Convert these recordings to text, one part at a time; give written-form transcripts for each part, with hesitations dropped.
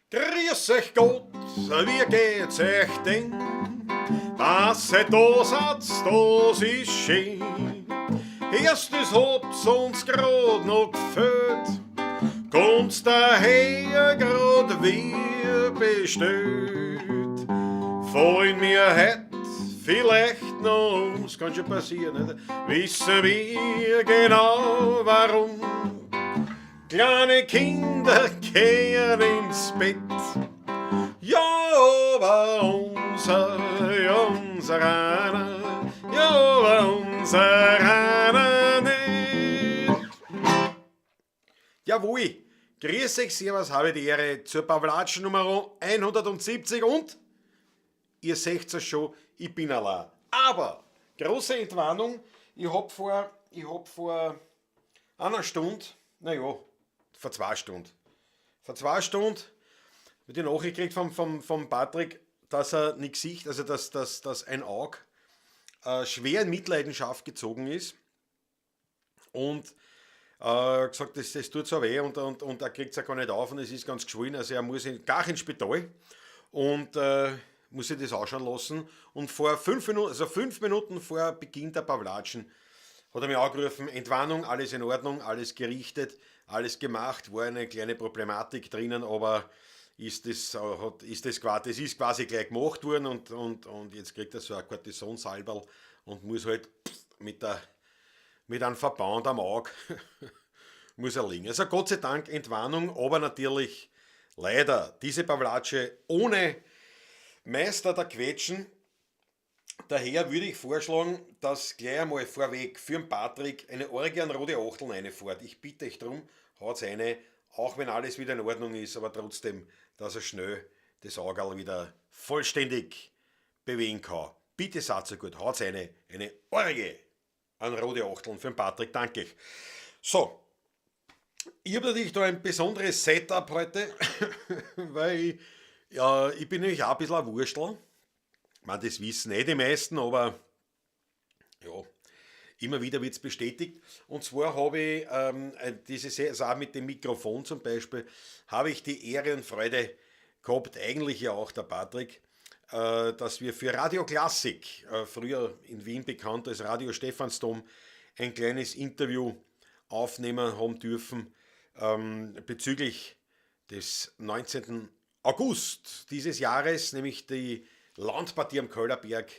Grüß euch Gott, wie geht's euch denn? Dass ihr da seid, das ist schön. Erstes habt's uns grad noch gefehlt, kommt's daher grad wie bestellt. Fallen mir heut vielleicht noch ums, kann schon passieren, nicht? Wissen wir genau, warum. Kleine Kinder gehen ins Bett. Ja, aber unser, ja, unser einer, ja, aber unser einer nicht. Jawohl, grüß euch, servus, habe die Ehre zur Pawlatschen Nummer 170 und ihr seht es schon, ich bin allein. Aber, große Entwarnung, ich hab vor einer Stunde, naja, vor 2 Stunden, vor 2 Stunden habe ich die Nachricht gekriegt vom Patrick, dass er nichts sieht, also dass ein Auge schwer in Mitleidenschaft gezogen ist und gesagt, das tut so weh und er kriegt es ja gar nicht auf und es ist ganz geschwollen, also er muss gar ins Spital und muss sich das ausschauen lassen. Und vor 5 Minuten, also 5 Minuten vor Beginn der Pawlatschen, hat er mich angerufen: Entwarnung, alles in Ordnung, alles gerichtet, alles gemacht, war eine kleine Problematik drinnen, aber das ist quasi gleich gemacht worden und jetzt kriegt er so ein Cortisonsalberl und muss halt mit einem Verband am Auge muss er liegen. Also Gott sei Dank Entwarnung, aber natürlich leider diese Pawlatsche ohne Meister der Quetschen. Daher würde ich vorschlagen, dass gleich einmal vorweg für den Patrick eine Orgie an rote Achteln reinfährt. Ich bitte euch drum, haut's eine, auch wenn alles wieder in Ordnung ist, aber trotzdem, dass er schnell das Augerl wieder vollständig bewegen kann. Bitte seid so gut, haut's eine Orgie an rote Achteln für den Patrick, danke ich. So, ich habe natürlich da ein besonderes Setup heute, weil ich, ja, ich bin nämlich auch ein bisschen ein Wurstel. Ich meine, das wissen eh die meisten, aber ja, immer wieder wird es bestätigt. Und zwar habe ich diese Sache mit dem Mikrofon zum Beispiel, habe ich die Ehre und Freude gehabt, eigentlich ja auch der Patrick, dass wir für Radio Klassik, früher in Wien bekannt als Radio Stephansdom, ein kleines Interview aufnehmen haben dürfen bezüglich des 19. August dieses Jahres, nämlich die Landpartie am Köllerberg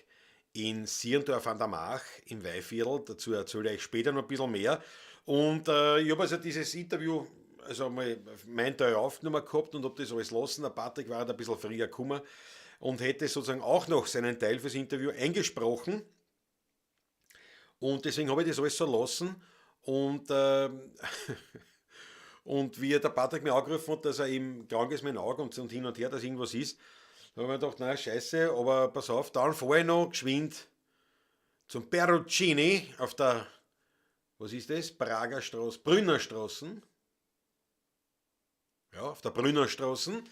in Sierndorf an der March im Weihviertel. Dazu erzähle ich später noch ein bisschen mehr. Und ich habe also dieses Interview, also mal mein Teil aufgenommen gehabt und habe das alles lassen. Der Patrick war da ein bisschen früher gekommen und hätte sozusagen auch noch seinen Teil fürs Interview eingesprochen. Und deswegen habe ich das alles so lassen. Und wie der Patrick mir angerufen hat, dass er eben krank ist mit dem Auge und hin und her, dass irgendwas ist, da habe ich mir gedacht, na scheiße, aber pass auf, dann fahre ich noch geschwind zum Perugini auf der, was ist das? Prager Straße, Brünner Straßen. Ja, auf der Brünner Straße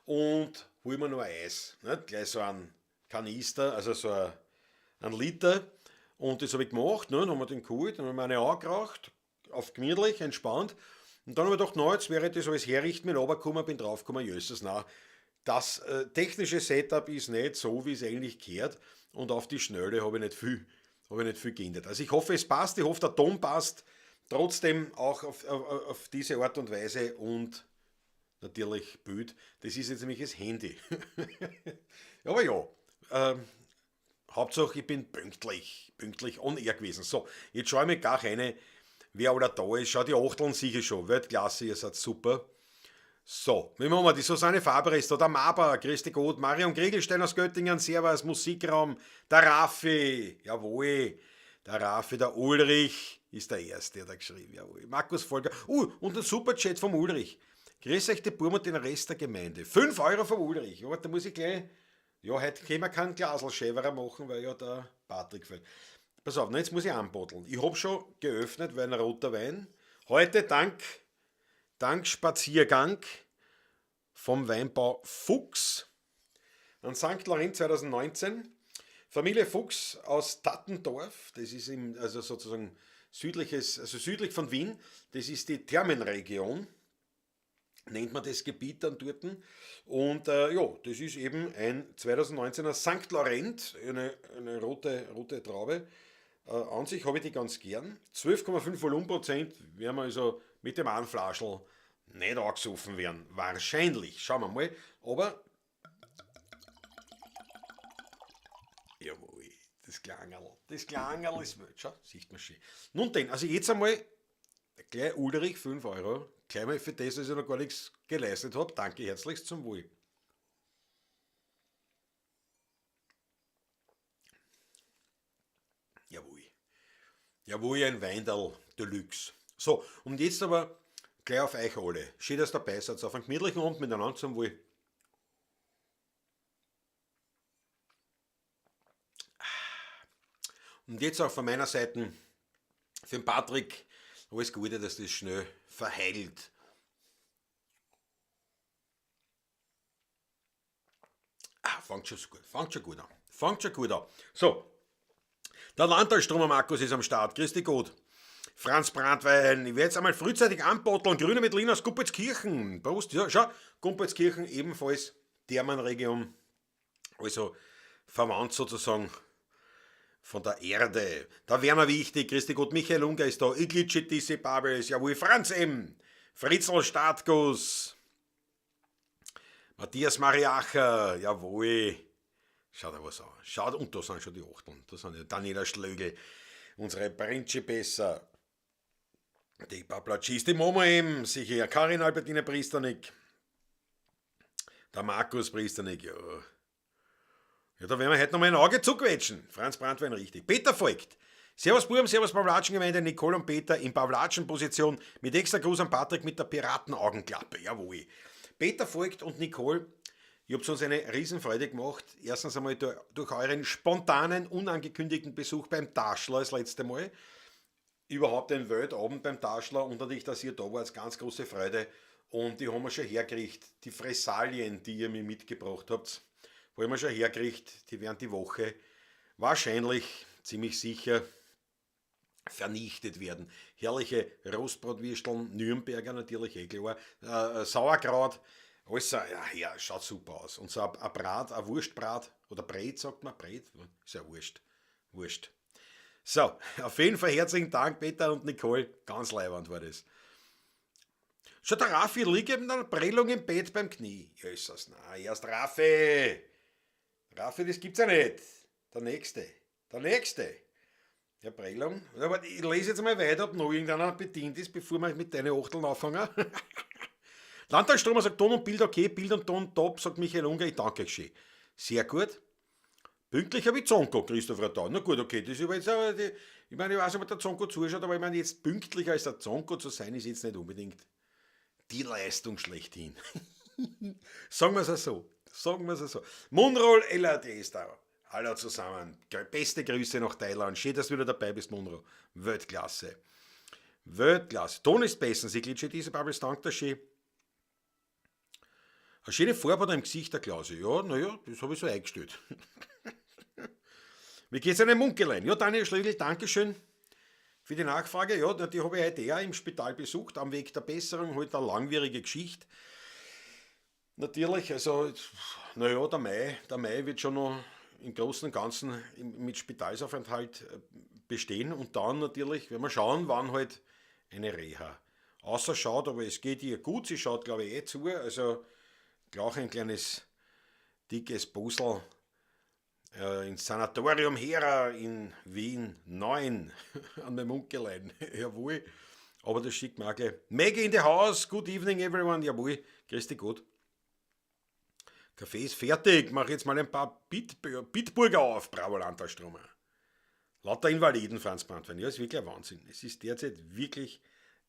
und hol mir noch ein Eis. Nicht? Gleich so ein Kanister, also so ein Liter. Und das habe ich gemacht, ne? Dann haben wir den geholt, dann haben wir eine angeraucht, auf gemütlich, entspannt. Und dann habe ich gedacht, na, jetzt werde ich das alles herrichten, bin runtergekommen, bin draufgekommen, jösses, na, das technische Setup ist nicht so, wie es eigentlich gehört. Und auf die Schnelle habe ich nicht viel geändert. Also ich hoffe, es passt, ich hoffe, der Ton passt trotzdem auch auf diese Art und Weise und natürlich Bild. Das ist jetzt nämlich das Handy. Aber ja, Hauptsache, ich bin pünktlich on air gewesen. So, jetzt schaue ich mir gar eine, wer aller da ist. Schau, die Achteln sicher schon. Weltklasse, ihr seid super. So, wie machen wir? Die Susanne Faber ist da, der Maber, Christi Gott, Marion Kriegelstein aus Göttingen, Servus, Musikraum, der Raffi, jawohl, der Raffi, der Ulrich ist der Erste, der da geschrieben, jawohl. Markus Folger, und ein Superchat vom Ulrich. Grüß euch, die Burm und den Rest der Gemeinde. 5 Euro vom Ulrich. Ja, da muss ich gleich, ja, heute können wir keinen Glaselschäverer machen, weil ja der Patrick fehlt. Pass auf, jetzt muss ich anbotteln. Ich habe schon geöffnet, weil ein roter Wein. Heute dank Spaziergang vom Weinbau Fuchs an St. Laurent 2019. Familie Fuchs aus Tattendorf, das ist im, also sozusagen südliches, also südlich von Wien, das ist die Thermenregion. Nennt man das Gebiet dann dort. Und ja, das ist eben ein 2019er Sankt Laurent, eine rote Traube. An sich habe ich die ganz gern. 12,5 Volumenprozent werden wir also mit dem einen Flaschel nicht angesoffen werden. Wahrscheinlich. Schauen wir mal. Aber jawohl, das Klangerl. Das Klangerl ist wild. Schau, sieht man schön. Nun denn, also jetzt einmal gleich Ulrich, 5 Euro. Gleich mal für das, dass ich noch gar nichts geleistet hab. Danke herzlichst zum Wohl. Jawohl. Jawohl, ein Weinderl Deluxe. So, und jetzt aber gleich auf euch alle. Schön, dass ihr dabei seid. Auf einen gemütlichen Abend miteinander zum Wohl. Und jetzt auch von meiner Seite für den Patrick alles Gute, dass das schnell verheilt. Ah, fängt schon so gut, fängt schon gut an. Fängt schon gut an. So, der Landtalstromer Markus ist am Start. Grüß dich Gott. Franz Brandwein, ich werde jetzt einmal frühzeitig anbotteln. Grüne mit Lina aus Gumpoldskirchen. Prost, ja, schau, Gumpoldskirchen ebenfalls Thermenregion. Also verwandt sozusagen von der Erde. Da wären wir wichtig. Grüß dich Gott, Michael Unger ist da. Iglitschi Dissi Babels, jawohl, Franz M. Fritzl Startguss. Matthias Mariacher, jawohl. Schaut da was an. Schaut, und da sind schon die Achteln. Da sind ja Daniela Schlögl, unsere Principessa. Die Paplatschis, die Mama eben, sicher. Karin Albertine Priesternick. Der Markus Priesternick, ja. Ja, da werden wir heute noch mal ein Auge zuquetschen. Franz Brandwein, richtig. Peter Voigt. Servus Buben, servus Pawlatschengemeinde, Nicole und Peter in Pawlatschen-Position mit extra Gruß an Patrick mit der Piratenaugenklappe. Jawohl. Peter Voigt und Nicole, ihr habt uns eine Riesenfreude gemacht. Erstens einmal durch euren spontanen, unangekündigten Besuch beim Taschler das letzte Mal. Überhaupt ein Weltabend beim Taschler und natürlich, dass ihr da wart, ganz große Freude. Und die haben wir schon hergerichtet, die Fressalien, die ihr mir mitgebracht habt, wo wir schon hergerichtet, die werden die Woche wahrscheinlich, ziemlich sicher, vernichtet werden. Herrliche Rostbratwürsteln, Nürnberger natürlich, eh klar, Sauerkraut, alles so, ja, ja, schaut super aus. Und so ein Brat, ein Wurstbrat, oder Bret, sagt man, Bret, ist ja Wurst, Wurscht. So, auf jeden Fall herzlichen Dank, Peter und Nicole, ganz leiwand war das. Schau, der Raffi liegt eben in einer Prellung im Bett beim Knie. Jesus, nein, erst Raffi! Raffi, das gibt's ja nicht. Der Nächste. Der Nächste. Ja, Prellung. Aber ich lese jetzt mal weiter, ob noch irgendeiner bedient ist, bevor wir mit deinen Achteln anfangen. Landtagsstromer sagt Ton und Bild okay, Bild und Ton top, sagt Michael Unger, ich danke euch schön. Sehr gut. Pünktlicher wie Zonko, Christoph Radau. Na gut, okay, das ist aber jetzt, aber die, ich meine, ich weiß nicht, ob der Zonko zuschaut, aber ich meine, jetzt pünktlicher als der Zonko zu sein, ist jetzt nicht unbedingt die Leistung schlechthin. Sagen wir's auch so. Sagen wir's auch so. Munro LAD ist da. Hallo zusammen. Beste Grüße nach Thailand. Schön, dass du wieder dabei bist, Munro. Weltklasse. Weltklasse. Ton ist bestens. Ich glitsche diese Bubbles, danke dir schön. Eine schöne Farbe hat er im Gesicht, der Klausi. Ja, naja, das habe ich so eingestellt. Wie geht's einem Munkelein? Ja, Daniel Schlögl, Dankeschön für die Nachfrage. Ja, die habe ich heute auch im Spital besucht, am Weg der Besserung, halt eine langwierige Geschichte. Natürlich, also, naja, der Mai wird schon noch im Großen und Ganzen mit Spitalsaufenthalt bestehen. Und dann natürlich, wenn wir schauen, wann halt eine Reha. Außer schaut, aber es geht ihr gut, sie schaut, glaube ich, eh zu. Also gleich ein kleines dickes Puzzle ins Sanatorium Hera in Wien 9 an meinem Munkelein. Jawohl, aber das schickt mir auch gleich. Maggie in the house, good evening everyone, jawohl, grüß dich Gott. Kaffee ist fertig, mach jetzt mal ein paar Bitburger auf, bravo Landtalstromer. Lauter Invaliden, Franz Brandwein, ja, ist wirklich ein Wahnsinn. Es ist derzeit wirklich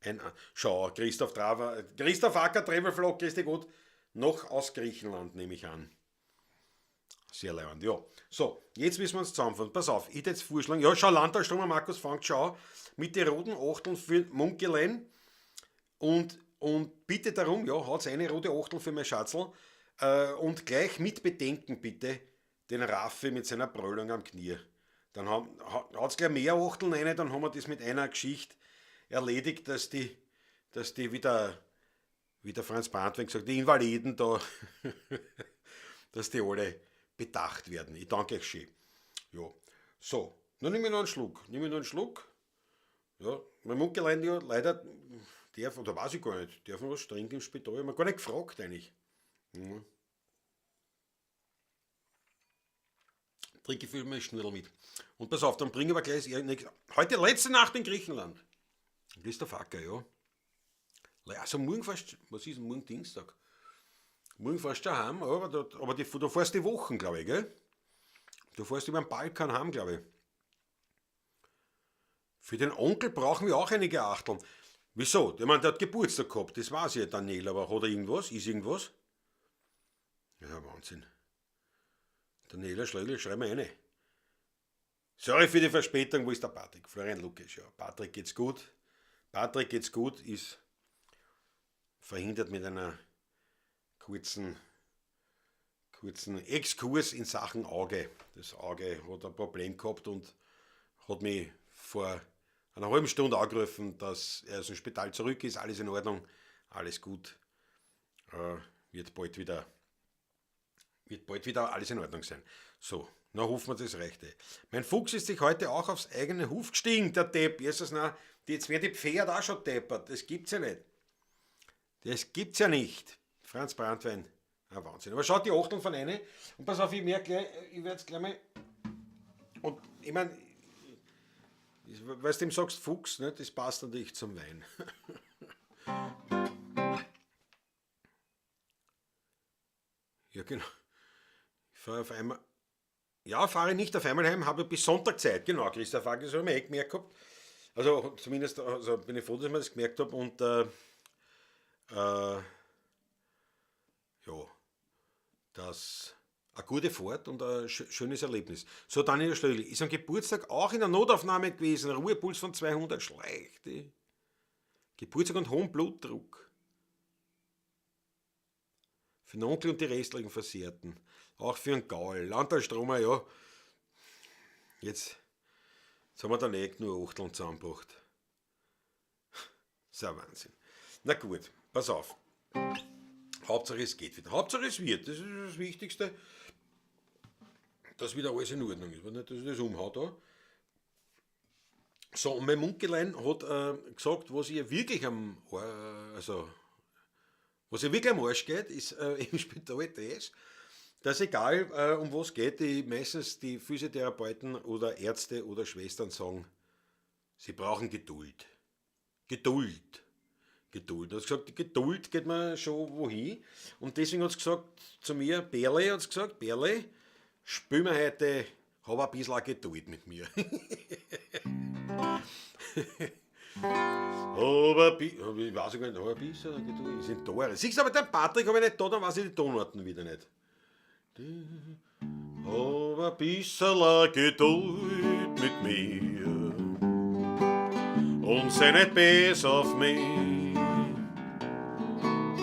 ein A-, Schau, Christoph Traver, Christoph Acker, Travelvlog, grüß dich Gott, noch aus Griechenland, nehme ich an. Sehr leibend, ja. So, jetzt müssen wir uns zusammenfassen. Pass auf, ich hätte jetzt vorschlagen, ja, schau, Landtalstromer Markus fängt schon an mit den roten Achteln für Munkelein und bitte darum, ja, haut's eine rote Achtel für mein Schatzl und gleich mit Bedenken bitte den Raffi mit seiner Brüllung am Knie. Dann haut's gleich mehr Achteln rein, dann haben wir das mit einer Geschichte erledigt, dass die wie der Franz Brandwein gesagt, die Invaliden da, dass die alle bedacht werden. Ich danke euch schön. Ja, so, nun nehme ich noch einen Schluck. Nehme ich noch einen Schluck. Ja, mein Munkelein ja leider darf, oder weiß ich gar nicht, darf man was trinken im Spital? Ich habe mir gar nicht gefragt eigentlich. Ja. Trinke ich viel mehr Schnürl mit. Und pass auf, dann bringe ich aber gleich das, heute letzte Nacht in Griechenland. Das ist der Facker, ja. Also morgen fährst du, was ist denn morgen Dienstag? Morgen fährst du heim, aber, du fährst die Wochen, glaube ich, gell? Du fährst über den Balkan heim, glaube ich. Für den Onkel brauchen wir auch einige Achteln. Wieso? Ich meine, der hat Geburtstag gehabt, das weiß ich ja, Daniel, aber hat er irgendwas? Ist irgendwas? Ja, Wahnsinn. Daniela Schlögl, schreib mir eine. Sorry für die Verspätung, wo ist der Patrick? Florian Lukisch, ja. Patrick geht's gut. Patrick geht's gut, ist verhindert mit einer kurzen Exkurs in Sachen Auge. Das Auge hat ein Problem gehabt und hat mich vor einer halben Stunde angerufen, dass er aus dem Spital zurück ist, alles in Ordnung, alles gut, wird bald wieder alles in Ordnung sein. So, na hoffen wir, das reicht. Mein Fuchs ist sich heute auch aufs eigene Huf gestiegen, der Depp. Jesus, na, jetzt werden die Pferde auch schon deppert. Das gibt's ja nicht. Das gibt's ja nicht. Franz Brandwein, ein Wahnsinn. Aber schaut die Achteln von eine. Und pass auf, ich merke gleich, ich werde es gleich mal. Und ich meine, weil du ihm sagst Fuchs, ne, das passt natürlich zum Wein. Ja, genau. Ich fahre auf einmal. Ja, fahre ich nicht auf einmal heim, habe bis Sonntag Zeit. Genau, Christoph Fagel, das habe ich mir eh gemerkt gehabt. Also zumindest also bin ich froh, dass ich mir das gemerkt habe. Und ja, das eine gute Fahrt und ein schönes Erlebnis. So, Daniel Schlögl ist am Geburtstag auch in der Notaufnahme gewesen. Ruhepuls von 200, schlecht. Geburtstag und hohen Blutdruck. Für den Onkel und die restlichen Versehrten. Auch für den Gaul. Landtal Stromer, ja. Jetzt haben wir dann eh nur Achteln zusammengebracht. Das ist ein Wahnsinn. Na gut, pass auf. Hauptsache es geht wieder. Hauptsache es wird. Das ist das Wichtigste. Dass wieder alles in Ordnung ist. Nicht, dass ich das umhaut da. So, und mein Munkelein hat gesagt, was ihr wirklich am, also, was ihr wirklich am Arsch geht, ist im Spital das, dass egal um was geht, die meistens die Physiotherapeuten oder Ärzte oder Schwestern sagen, sie brauchen Geduld. Geduld. Geduld. Er hat gesagt, die Geduld geht mir schon wohin. Und deswegen hat es gesagt zu mir, Berle hat es gesagt, Berle, spül mir heute, hab ein bisschen Geduld mit mir. Aber ich weiß gar nicht, hab ein bisschen Geduld, sind Tore. Siehst du, aber den Patrick habe ich nicht da, dann weiß ich die Tonarten wieder nicht. Hab ein bisschen Geduld mit mir und sei nicht bös auf mich.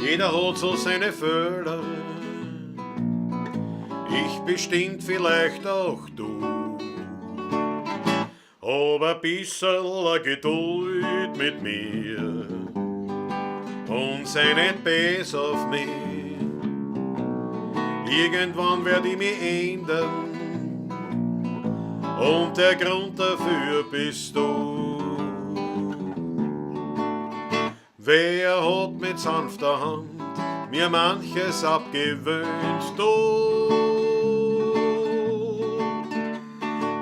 Jeder hat so seine Fehler, ich bestimmt vielleicht auch du. Hab ein bisschen Geduld mit mir und sei nicht bös auf mich. Irgendwann werd ich mich ändern und der Grund dafür bist du. Wer hat mit sanfter Hand mir manches abgewöhnt, du?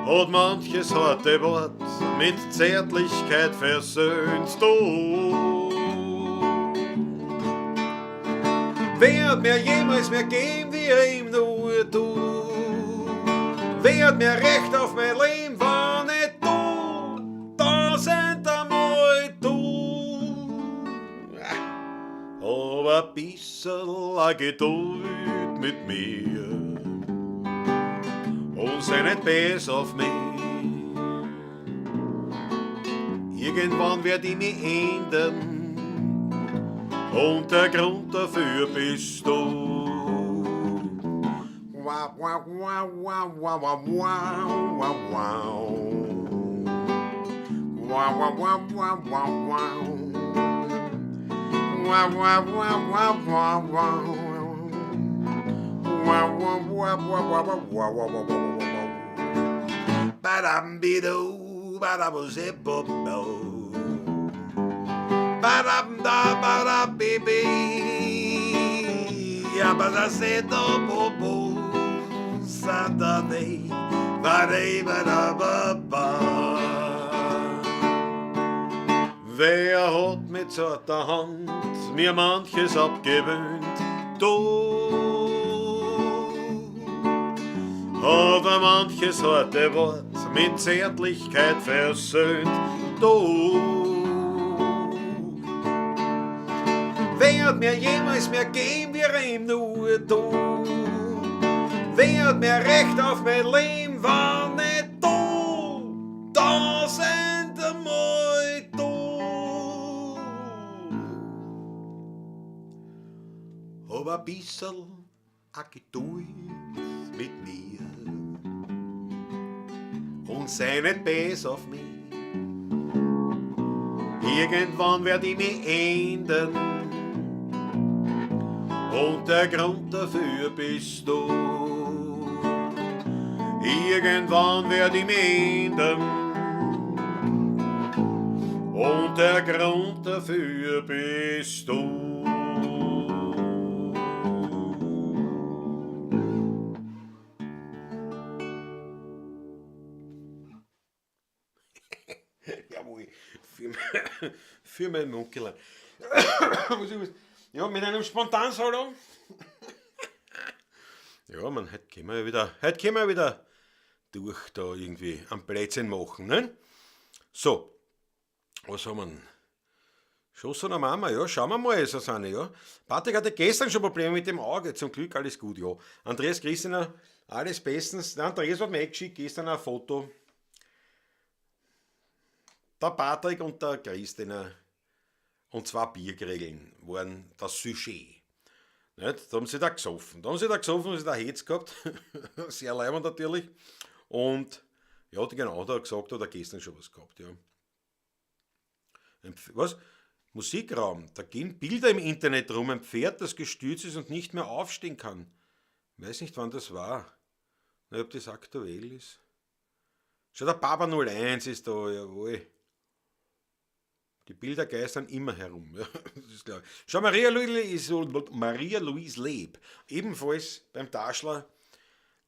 Hat manches harte Wort mit Zärtlichkeit versöhnt, du? Wer hat mir jemals mehr gegeben, wie ihm nur du? Wer hat mir Recht auf mein Leben, war nicht du? Da sind einmal du. Hab ein bisschen Geduld mit mir und sei nicht bös auf mich. Irgendwann werd ich mich ändern und der Grund dafür bist du. Wow, wow, wow, wow, wow, wow, wow, wow. Wow, wow, wow, wow, wow, wow. Wa wa wa wa wa wa. Wa wa wa wa wa wa wa wa wa wa wa. Ba-dam-bi-doo, ba-da-bo-zip-bo-bo. Ba-dam-da-ba-da-bi-bi. Ja, ba-da-se-do-bo-bo. Sa-da-dee, ba-dee-ba-da-ba-ba. Wer hat mit zarter Hand mir manches abgewöhnt? Du hat er manches harte Wort mit Zärtlichkeit versöhnt. Du Wer hat mir jemals mehr geben, wie ihm nur du? Wer hat mir Recht auf mein Leben, war nicht du? Tausendmal du. Hab ein bisserl a Geduld mit mir und sei nicht bös auf mich. Irgendwann werd ich mich ändern und der Grund dafür bist du. Irgendwann werd ich mich ändern und der Grund dafür bist du. Jawohl, für mein Munkelein. Ja, mit einem Spontansolo. Ja, man, heute können wir ja wieder, heute können wir wieder durch da irgendwie am Plätzchen machen, ne? So, was haben wir denn? Schoss an der Mama, ja, schauen wir mal, Susanne, ja. Patrick hatte gestern schon Probleme mit dem Auge, zum Glück alles gut, ja. Andreas Christina, alles bestens. Der Andreas hat mir geschickt gestern ein Foto. Der Patrick und der Christina und zwei Biergrillen waren das Sujet. Nicht? Da haben sie da gesoffen. Da haben sie da gesoffen, haben sie da Hetz gehabt. Sehr leibend natürlich. Und ja, genau, da hat er gesagt, hat er gestern schon was gehabt. Ja. Was? Musikraum. Da gehen Bilder im Internet rum, ein Pferd, das gestürzt ist und nicht mehr aufstehen kann. Weiß nicht, wann das war. Na, ob das aktuell ist. Schau, der Baba 01 ist da, jawohl. Die Bilder geistern immer herum. Ja, das ist klar. Schau, Maria Louise ist so, Maria Louise Leb, ebenfalls beim Taschler,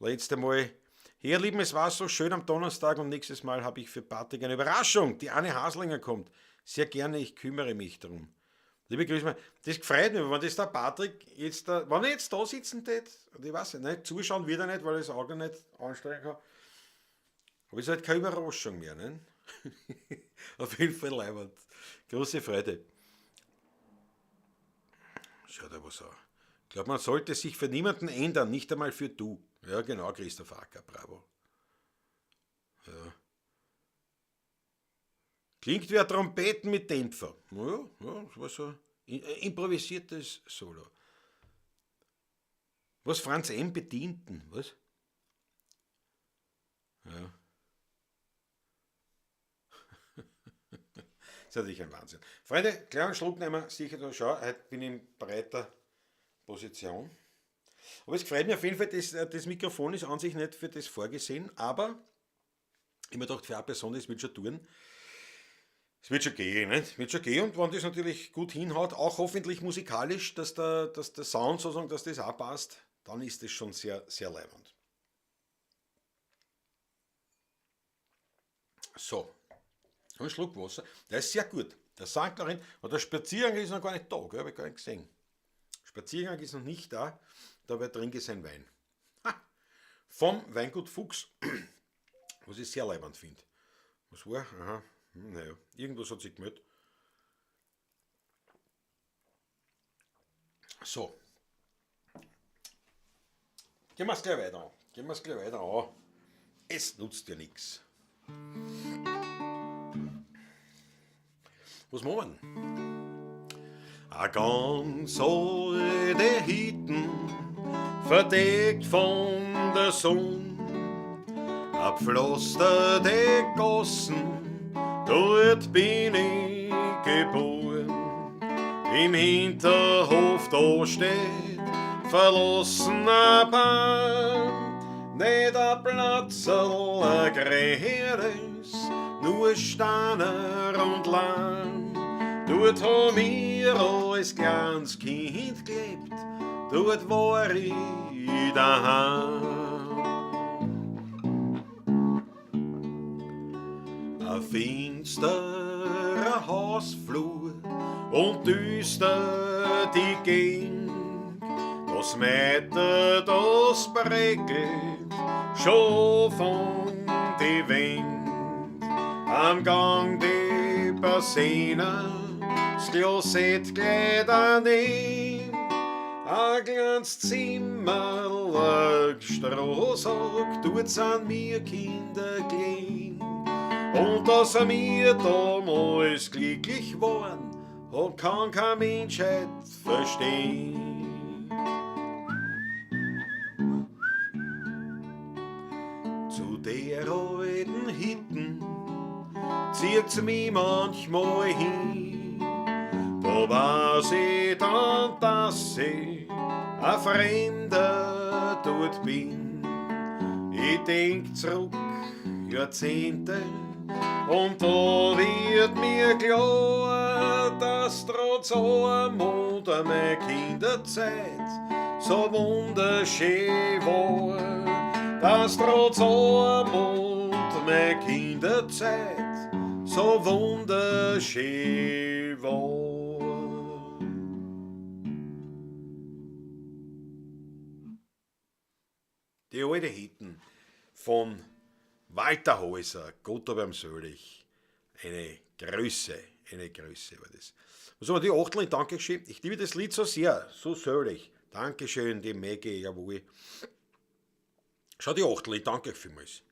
letzte Mal. Her, Lieben, es war so schön am Donnerstag und nächstes Mal habe ich für Patrick eine Überraschung. Die Anne Haslinger kommt. Sehr gerne, ich kümmere mich darum. Liebe Grüße, das freut mich, wenn das der Patrick jetzt da, wenn er jetzt da sitzen tät, ich weiß nicht, ne, zuschauen wird er nicht, weil er das Auge nicht anstrengen kann. Aber es ist halt keine Überraschung mehr, ne? Auf jeden Fall leibend. Große Freude. Schau da was an. Ich glaub, man sollte sich für niemanden ändern, nicht einmal für du. Ja, genau, Christoph Acker, bravo. Ja. Klingt wie ein Trompeten mit Dämpfer. Ja, ja, das war so ein improvisiertes Solo. Was Franz M. bedienten, was? Ja. Das ist natürlich ein Wahnsinn. Freunde, kleinen Schluck nehmen wir sicher da. Schau, heute bin ich in breiter Position. Aber es freut mich auf jeden Fall, das Mikrofon ist an sich nicht für das vorgesehen, aber ich hab mir gedacht, für eine Person, das wird schon tun. Es wird schon gehen, nicht? Es wird schon gehen und wenn das natürlich gut hinhaut, auch hoffentlich musikalisch, dass der Sound sozusagen, dass das auch passt, dann ist das schon sehr, sehr leibend. So, ein Schluck Wasser, der ist sehr gut. Der Sankt Laurin, aber der Spaziergang ist noch gar nicht da, gell? Hab ich gar nicht gesehen. Spaziergang ist noch nicht da, dabei trinke ich seinen Wein. Ha! Vom Weingut Fuchs, was ich sehr leibend finde. Was war? Aha. Naja, irgendwas hat sich gemeldet. So. Gehen wir's gleich weiter an. Gehen wir's gleich weiter an. Es nutzt ja nix. Was machen wir? A ganz alte Hütten, verdeckt von der Sonne, a pflasterte Gassen, dort bin ich geboren. Im Hinterhof da steht verlassener Baum, nicht ein Platzerl ein grünes, nur Steine und Lahm. Dort haben wir als kleines Kind gelebt, dort war ich daheim. Ein finsterer Hausflur und düster die Gegend, das Mäder, das bröckelt schon von die Wind. Am Gang die Bassinen, das Klosett gleich daneben, ein kleines Zimmerl, ein Strohsack, dort sind wir Kinder gelegen. Und dass wir damals glücklich waren, und kann kein Mensch heut verstehen. Zu der alten Hütten zieht's mich manchmal hin. Da weiß ich dann, dass ich ein Fremder dort bin. Ich denk zurück Jahrzehnte und da wird mir klar, dass trotz Armut meine Kinderzeit so wunderschön war. Dass trotz Armut meine Kinderzeit so wunderschön war. Die alte Hütten von Walter Heuser, Gott hab ihm selig. Eine Größe, eine Größe war das. Was haben wir, die Achteln, danke schön. Ich liebe das Lied so sehr, so selig. Dankeschön, die Maggie, jawohl. Schau, die Achtel, ich danke euch vielmals.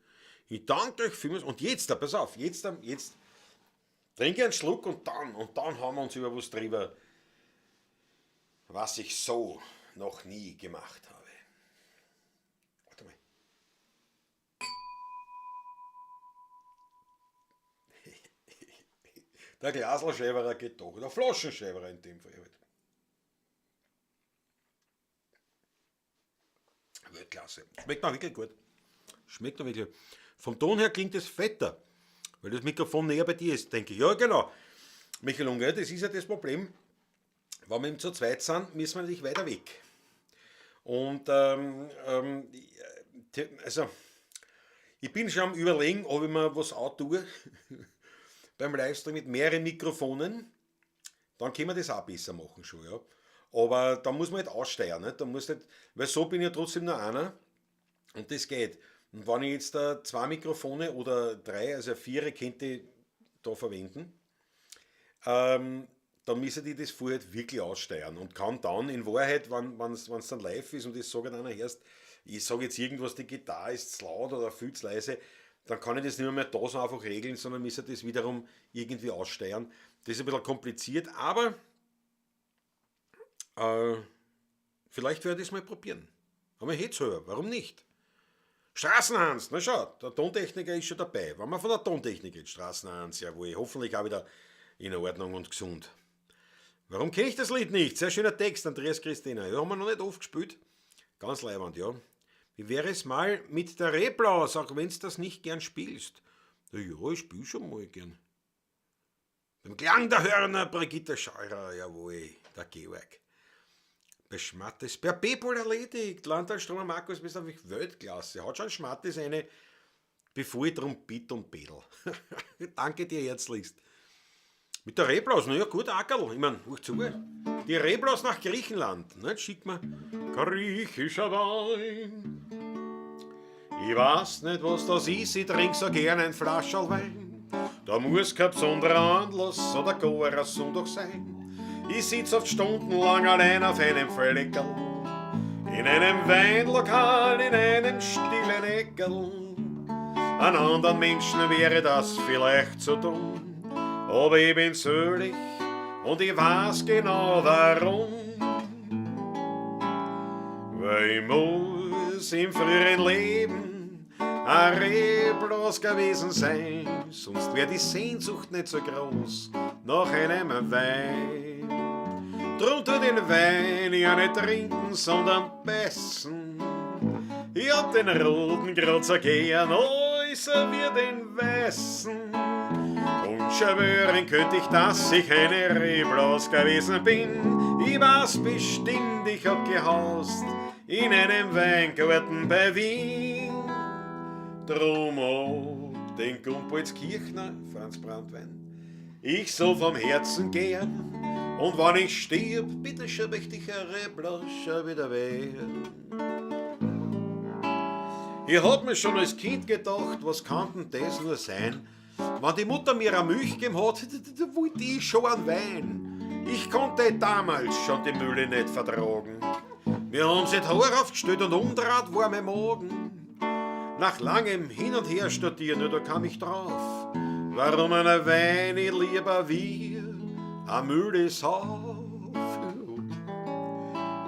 Ich danke euch vielmals. Und jetzt, pass auf, jetzt trinke ich einen Schluck und dann haben wir uns über was drüber, was ich so noch nie gemacht habe. Warte mal. Der Glaselschäberer geht doch, der Flaschenschäberer in dem Fall. Weltklasse. Schmeckt auch wirklich gut. Schmeckt auch wirklich gut. Vom Ton her klingt es fetter, weil das Mikrofon näher bei dir ist, denke ich. Ja, genau. Michael Unger, das ist ja das Problem. Wenn wir eben zu zweit sind, müssen wir natürlich weiter weg. Und also, ich bin schon am Überlegen, ob ich mir was auch tue. Beim Livestream mit mehreren Mikrofonen, dann können wir das auch besser machen schon, ja. Aber da muss man halt aussteuern, nicht? Da muss halt, weil so bin ich ja trotzdem nur einer und das geht. Und wenn ich jetzt da 2 Mikrofone oder 3, also 4 könnte ich da verwenden, dann müssen die das vorher halt wirklich aussteuern und kann dann in Wahrheit, wenn's dann live ist und ich sage dann einer erst, ich sage jetzt irgendwas, die Gitarre ist zu laut oder viel zu leise, dann kann ich das nicht mehr da so einfach regeln, sondern müsste das wiederum irgendwie aussteuern. Das ist ein bisschen kompliziert, aber vielleicht werde ich es mal probieren. Aber ich hätte selber, warum nicht? Straßenhans, na schau, der Tontechniker ist schon dabei. Wenn man von der Tontechnik redet, Straßenhans, jawohl, hoffentlich auch wieder in Ordnung und gesund. Warum kenne ich das Lied nicht? Sehr schöner Text, Andreas Christina. Ja, haben wir noch nicht oft gespielt. Ganz leibend, ja. Wie wäre es mal mit der Reblaus, auch wenn's das nicht gern spielst? Na ja, ich spiel schon mal gern. Beim Klang der Hörner, Brigitte Scheurer, jawohl, der Georg. Bei Schmattes, per Paypal erledigt. Landtagstromer Markus, bist einfach Weltklasse. Hat schon Schmattes eine, bevor ich drum bitt und bedel. Danke dir herzlichst. Mit der Reblaus, na ja gut, Ackerl, ich mein, hoch zu. Die Reblaus nach Griechenland, ne, schick mir griechischer Wein. Ich weiß nicht, was das ist, ich trink so gern ein Flascherl Wein. Da muss kein besonderer Anlass oder gar ein Sonntag sein. Ich sitz oft stundenlang allein auf einem Fleckerl, in einem Weinlokal, in einem stillen Eckerl. An anderen Menschen wäre das vielleicht zu dumm, aber ich bin selig und ich weiß genau warum. Weil ich muss im früheren Leben ein Reblaus gewesen sein, sonst wär die Sehnsucht nicht so groß nach einem Wein. Drum tu den Wein ja nicht trinken, sondern beißen. Ich hab den roten grad so gern, äußer wie den weißen. Und schwören könnt ich, dass ich eine Reblaus gewesen bin. Ich weiß bestimmt, ich hab gehaust in einem Weingarten bei Wien. Drum ob den Gumpoldskirchner, Franz Brandwein, ich soll vom Herzen gern. Und wann ich stirb, bitte schön möchte ich ein Reblaus schon wieder werden. Ich hab mir schon als Kind gedacht, was kann denn das nur sein? Wenn die Mutter mir eine Milch gegeben hat, da wollte ich schon einen Wein. Ich konnte damals schon die Mühle nicht vertragen. Wir haben sie Haar aufgestellt und umdraht war mein Magen. Nach langem Hin und Her studieren, da kam ich drauf, warum einer Wein ich lieber wie a Mühle sauf.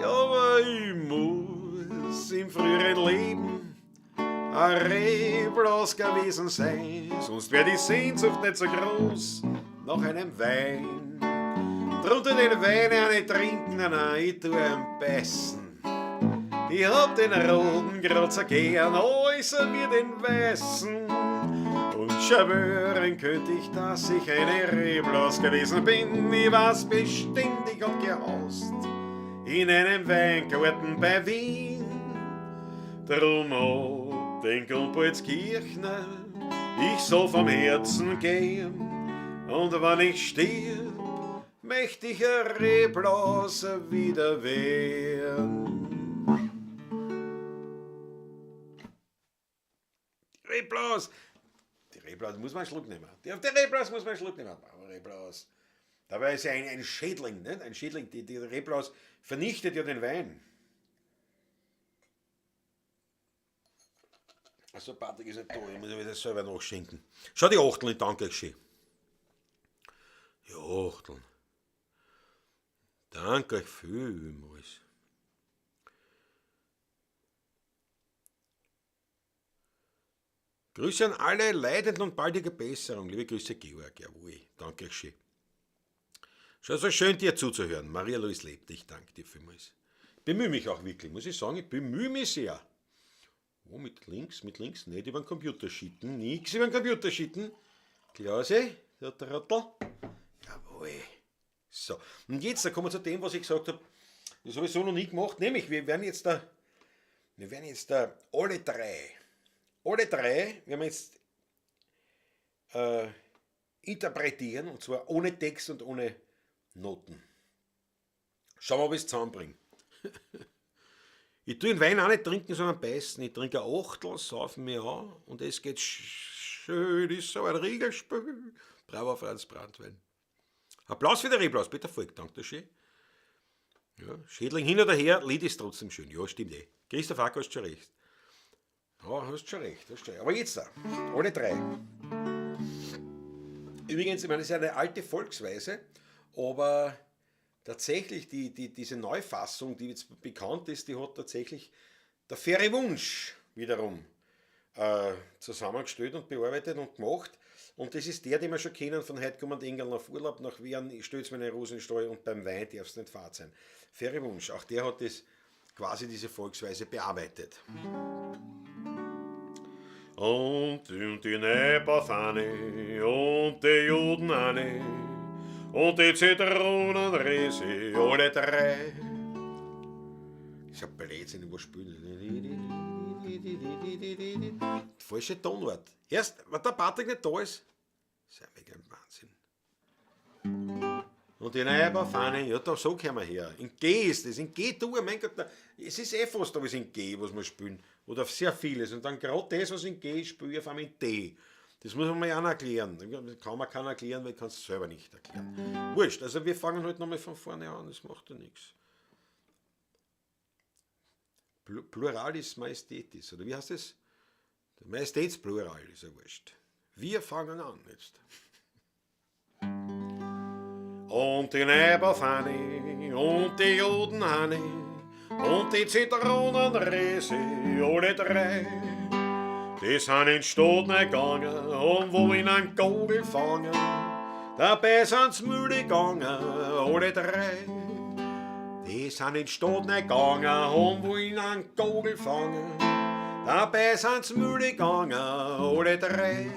Ja, aber ich muss im früheren Leben ein Reblaus gewesen sein, sonst wär die Sehnsucht nicht so groß nach einem Wein. Drunter den Wein auch nicht trinken, nein, ich tu ihn beißen. Ich hab den roten grad so gern, äußer wie den weißen. Und schwören könnt ich, dass ich eine Reblaus gewesen bin. Ich weiß bestimmt, ich hab gehaust in einem Weingarten bei Wien. Drum ob den Gumpoldskirchner, ich soll vom Herzen gehen. Und wann ich stirb, möcht ich ein Reblaus wieder werden. Reblaus! Die Reblaus muss man einen Schluck nehmen. Die, auf die Reblaus muss man einen Schluck nehmen. Reblaus. Dabei ist ja ein Schädling, nicht? Ein Schädling. Die Reblaus vernichtet ja den Wein. Also Patrick ist nicht da, ich muss mir das selber nachschenken. Schau die Achteln, ich danke euch schön. Die Achteln. Danke euch vielmals. Grüße an alle Leidenden und baldige Besserung. Liebe Grüße, Georg. Jawohl, danke euch schön. Schon so schön, dir zuzuhören. Maria-Louise lebt. Ich danke dir vielmals. Ich bemühe mich auch wirklich, muss ich sagen. Ich bemühe mich sehr. Oh, mit links, nicht über den Computer schitten. Nix über den Computer schitten. Klause, der Trottel. Jawohl. So, und jetzt, da kommen wir zu dem, was ich gesagt habe. Das habe ich so noch nie gemacht. Nämlich, wir werden jetzt da alle drei, werden wir jetzt interpretieren, und zwar ohne Text und ohne Noten. Schauen wir, ob ich es zusammenbringe. Ich tue den Wein auch nicht trinken, sondern beißen. Ich trinke ein Achtel, saufe mir an und es geht schön, ist so ein Riegelspül. Bravo, Franz Brandwein. Applaus für den Reblaus, Peter Volk, danke schön. Ja, Schädling hin oder her, Lied ist trotzdem schön. Ja, stimmt eh. Christoph Acker, hast schon recht. Ja, hast schon recht, hast schon recht. Aber jetzt da, alle drei. Übrigens, ich meine, das ist eine alte Volksweise, aber tatsächlich diese Neufassung, die jetzt bekannt ist, die hat tatsächlich der Faire Wunsch wiederum zusammengestellt und bearbeitet und gemacht. Und das ist der, den wir schon kennen von heute kommen die Engel auf Urlaub nach Wien, stellt's mir eine Rosenstall und beim Wein darf's nicht fad sein. Faire Wunsch, auch der hat das quasi diese Volksweise bearbeitet. Und die Neberfahne und die Judenanne und die Zitronenrese, alle drei. Das ist ja Blödsinn, was spielen. Falsche Tonart. Erst, wenn der Patrick nicht da ist, ist ja mega Wahnsinn. Und die Neberfahne, ja, da so kommen wir her. In G ist das, in G-Dur, mein Gott, es ist eh fast alles in G, was wir spielen. Oder sehr vieles. Und dann gerade das, was in G ist, spiele ich auf einmal in D. Das muss man mir auch noch erklären. Das kann man keiner erklären, weil ich kann es selber nicht erklären. Wurscht, also wir fangen halt nochmal von vorne an, das macht ja nichts. Pluralis Majestätis, oder wie heißt das? Der Majestätsplural ist ja wurscht. Wir fangen an jetzt. Und die Neberfahne und die Judenhanne und die Zitronenrese, alle drei. Die sind in Stadt gegangen und wo in einen Gogel fangen. Dabei sind's müde gegangen, alle drei. Die sind in die Stadt gegangen und wollen einen Gogel fangen. Dabei sind sie müde gegangen, alle drei.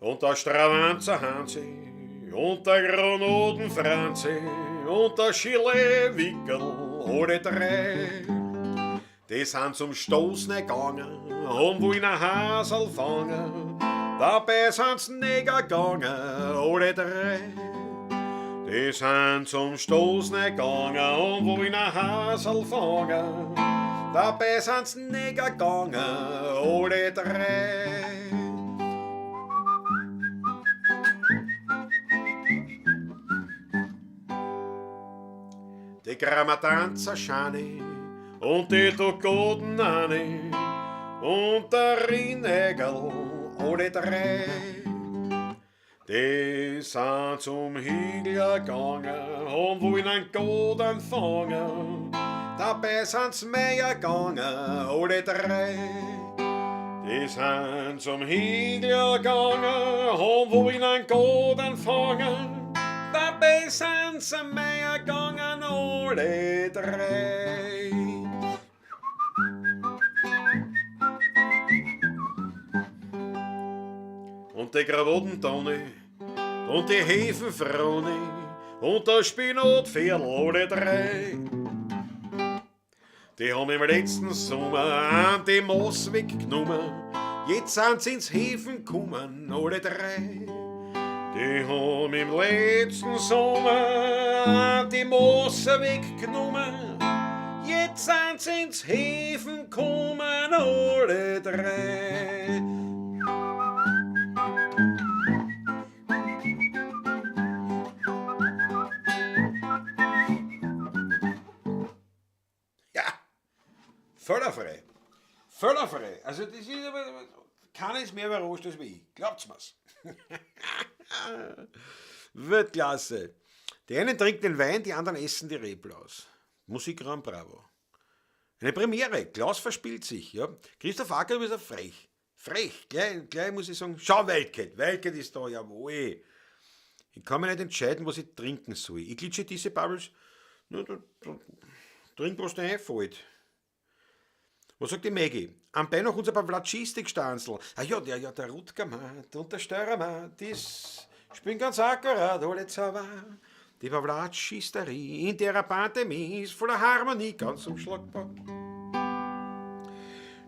Und der Stravanzer Hansi und der Granaten Franzi und der Chile-Wickel, alle drei. Die sind zum Stoßen gegangen und wollen ein Hasel fangen. Dabei sind sie nicht gegangen, alle drei. Die sind zum Stoßen gegangen und wollen ein Hasel fangen. Dabei sind sie nicht gegangen, alle drei. Die Grammatanzer Schani und die Togoden Anni und der Rinegel, alle drei. Die sind zum Hügel gegangen und wollen einen Goden fangen. Dabei sind sie mehr gegangen, alle drei. Die sind zum Hügel gegangen und wollen einen Goden fangen. Dabei sind sie mehr gegangen, alle drei. Und die Krawattentoni und die Hefenfroni und der Spinatpferdl, alle drei. Die haben im letzten Sommer die Moos weggenommen, jetzt sind sie ins Häfen gekommen, alle drei. Die haben im letzten Sommer die Moos weggenommen, jetzt sind sie ins Häfen gekommen, alle drei. Ja, völlerfrei. Völlerfrei. Also das ist aber, keiner ist mehr überrascht als ich. Glaubt's mir's. Weltklasse. Die einen trinken den Wein, die anderen essen die Reblaus. Musikraum Bravo. Eine Premiere. Klaus verspielt sich. Ja. Christoph Acker ist ja frech. Frech. Gleich muss ich sagen, schau Weltkeit. Weltkeit ist da, jawohl. Ich kann mich nicht entscheiden, was ich trinken soll. Ich glitsche diese Bubbles. Nur, da, da, trink, was dir einfällt. Was sagt die Maggie? Am Bein noch unser Pawlatschistik-Stanzl. Ah ja, der Rutger Matt und der Steurer Matt, das spielen ganz akkurat alle zusammen. Die Pawlatschisterie in der Pandemie ist voller Harmonie ganz unschlagbar.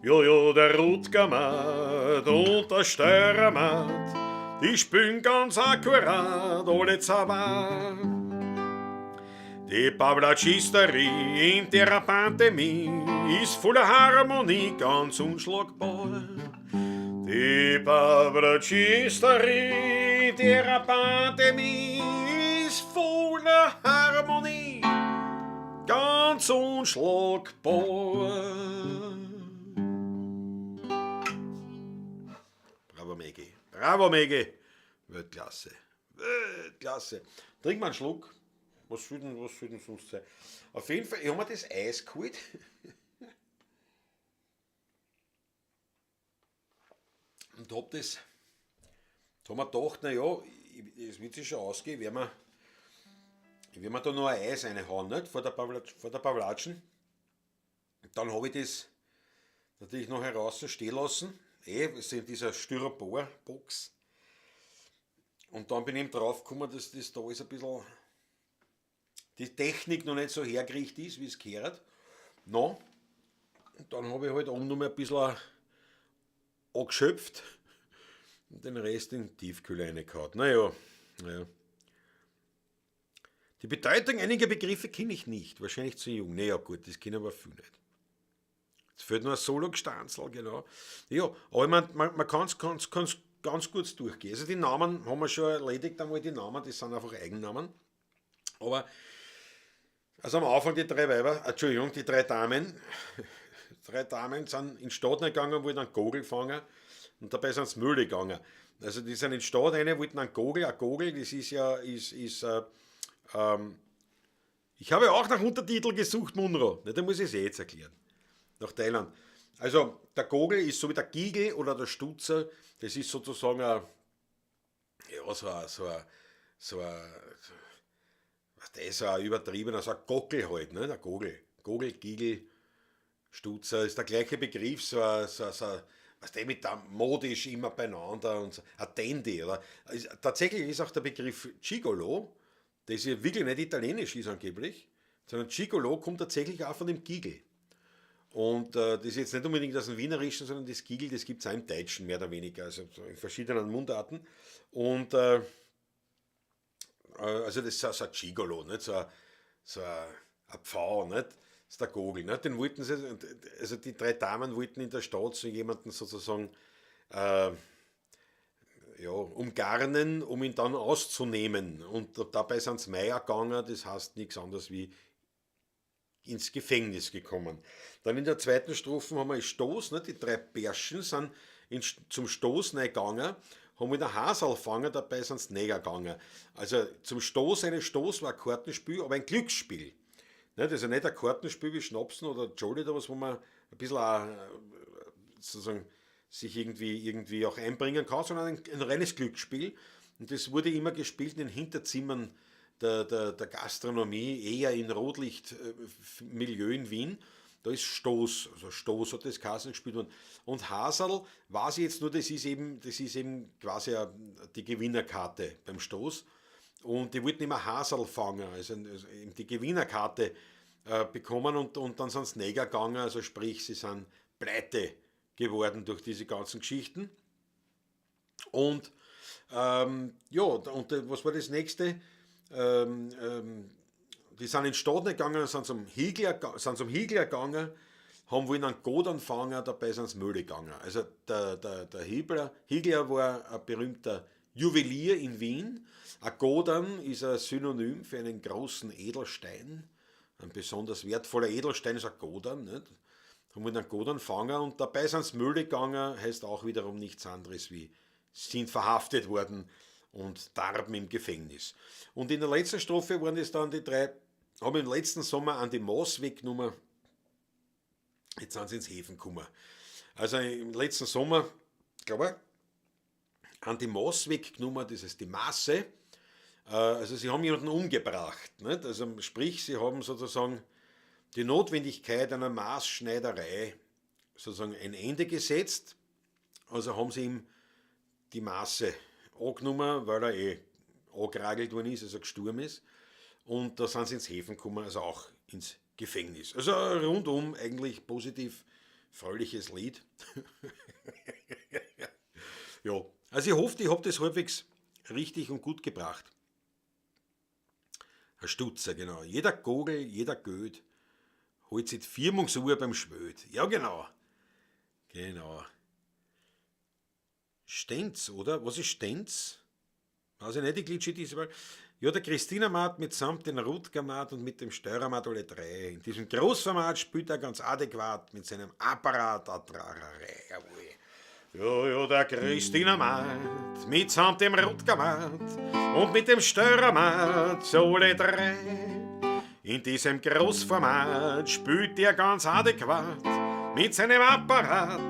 Ja, ja, der Rutger Matt und der Steurer Matt, die spielen ganz akkurat alle zusammen. Die Pawlatschisterie in der Pandemie ist voller Harmonie, ganz unschlagbar. Die Pawlatschisterie in der Pandemie ist voller Harmonie, ganz unschlagbar. Bravo Maggie, bravo Maggie. Weltklasse, Weltklasse. Trink mal einen Schluck. Was soll denn sonst sein? Auf jeden Fall, ich hab mir das Eis geholt. Und hab das, da haben wir gedacht, na ja, es wird sich schon ausgehen, werden wir, ich werde mir da noch ein Eis reinhauen, nicht? Vor der Pawlatschen. Und dann hab ich das natürlich noch heraus stehen lassen. Es ist in dieser Styropor-Box. Und dann bin ich eben drauf gekommen, dass das da ist ein bisschen die Technik noch nicht so hergerichtet ist, wie es gehört. No. Und dann habe ich halt oben noch mal ein bisschen angeschöpft und den Rest in den Tiefkühler reingehauen. Naja, naja. Die Bedeutung einiger Begriffe kenne ich nicht. Wahrscheinlich zu jung. Naja, gut, das kenne aber viel nicht. Jetzt fehlt nur ein Solo-Gestanzl, genau. Ja, aber ich mein, man kann's, kann's, kann's ganz kurz durchgehen. Also die Namen haben wir schon erledigt einmal, die Namen, das sind einfach Eigennamen. Aber, also am Anfang die drei Weiber, Entschuldigung, die drei Damen, drei Damen sind in die Stadt gegangen und wollten einen Gogel fangen und dabei sind sie Mühle gegangen. Also die sind in die Stadt rein, wollten einen Gogel, ein Gogel, das ist ja, ist, ist ich habe auch nach Untertitel gesucht, Munro. Na, da muss ich es eh jetzt erklären. Nach Thailand. Also der Gogel ist so wie der Giegel oder der Stutzer, das ist sozusagen ein, ja, so ein, was das ist, ein übertriebener, so ein Gockel halt, ne? Der Gogel. Gogel, Giegel, Stutzer ist der gleiche Begriff, so ein, was der mit der modisch immer beieinander und so, ein Dandy, oder? Tatsächlich ist auch der Begriff Gigolo, das ja wirklich nicht italienisch ist angeblich, sondern Gigolo kommt tatsächlich auch von dem Giegel. Und das ist jetzt nicht unbedingt aus dem Wienerischen, sondern das Giegel, das gibt es auch im Deutschen mehr oder weniger, also in verschiedenen Mundarten. Und also das ist so ein Gigolo, nicht? So ein Pfau, nicht? Das ist der Gogel. Nicht? Den wollten sie, also die drei Damen wollten in der Stadt so jemanden sozusagen ja, umgarnen, um ihn dann auszunehmen. Und dabei sind sie Meier gegangen, das heißt nichts anderes wie ins Gefängnis gekommen. Dann in der zweiten Strophe haben wir Stoß, ne? Die drei Bärschen sind zum Stoß gegangen, haben mit der Hasel fangen, dabei sind sie näher gegangen. Also zum Stoß, eine Stoß war ein Kartenspiel, aber ein Glücksspiel. Ne? Das ist ja nicht ein Kartenspiel wie Schnapsen oder Jolly oder was, wo man ein bisschen auch, sozusagen sich irgendwie auch einbringen kann, sondern ein reines Glücksspiel. Und das wurde immer gespielt in den Hinterzimmern der Gastronomie, eher in Rotlichtmilieu in Wien. Da ist Stoß, also Stoß hat das Kassen gespielt worden. Und Hasel weiß ich jetzt nur, das ist eben quasi die Gewinnerkarte beim Stoß. Und die wollten immer Hasel fangen, also eben die Gewinnerkarte bekommen und dann sind sie näher gegangen, also sprich, sie sind pleite geworden durch diese ganzen Geschichten. Und ja, und was war das nächste? Die sind in die Stadt gegangen, sind zum Hiegler gegangen, haben wollen einen Godern fangen, dabei sind sie Mühle gegangen. Also der Hiegler war ein berühmter Juwelier in Wien. Ein Godern ist ein Synonym für einen großen Edelstein. Ein besonders wertvoller Edelstein ist ein Godern. Nicht? Haben wir einen Godern fangen und dabei sind sie Mühle gegangen, heißt auch wiederum nichts anderes wie sind verhaftet worden und darben im Gefängnis. Und in der letzten Strophe waren es dann die drei, haben im letzten Sommer an die Maß weggenommen, jetzt sind sie ins Häfen gekommen. Also im letzten Sommer, glaube ich, an die Maß weggenommen, das ist die Maße. Also sie haben jemanden umgebracht. Nicht? Also sprich, sie haben sozusagen die Notwendigkeit einer Maßschneiderei sozusagen ein Ende gesetzt. Also haben sie ihm die Maße angenommen, weil er eh angeragelt worden ist, also gestorben ist. Und da sind sie ins Häfen gekommen, also auch ins Gefängnis. Also rundum eigentlich positiv, fröhliches Lied. Ja, also ich hoffe, ich habe das halbwegs richtig und gut gebracht. Ein Stutzer, genau. Jeder Gogel, jeder Göd holt sich die Firmungsuhr beim Schwöd. Ja, genau. Genau. Stenz, oder? Was ist Stenz? Weiß ich nicht, die Glitsche diesmal. Ja, der Christina-Mat mitsamt den Rutger-Mat und mit dem Steurer-Mat alle drei. In diesem Großformat spielt er ganz adäquat mit seinem Apparat. Jawohl. Ja, ja, der Christina-Mat mitsamt dem Rutger-Mat und mit dem Steurer-Mat alle drei. In diesem Großformat spielt er ganz adäquat mit seinem Apparat.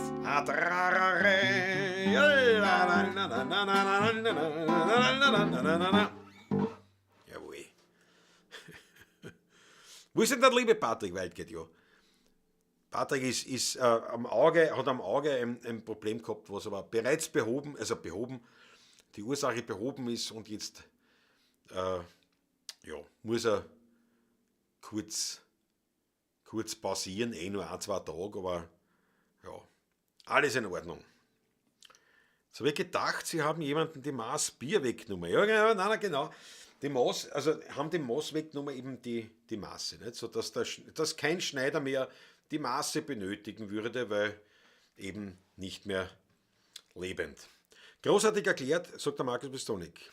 Jawohl. Wo ist denn der liebe Patrick Waldgeht? Ja. Patrick ist am Auge, hat am Auge ein Problem gehabt, was aber bereits behoben, also behoben, die Ursache behoben ist und jetzt ja, muss er kurz pausieren, eh nur ein, zwei Tage, aber ja, alles in Ordnung. Jetzt habe ich gedacht, sie haben jemanden die Maß Bier weggenommen. Ja, genau, nein, nein, genau. Die Maß, also haben die Maß weggenommen, eben die Maße, nicht? So dass, dass kein Schneider mehr die Maße benötigen würde, weil eben nicht mehr lebend. Großartig erklärt, sagt der Markus Pistonik.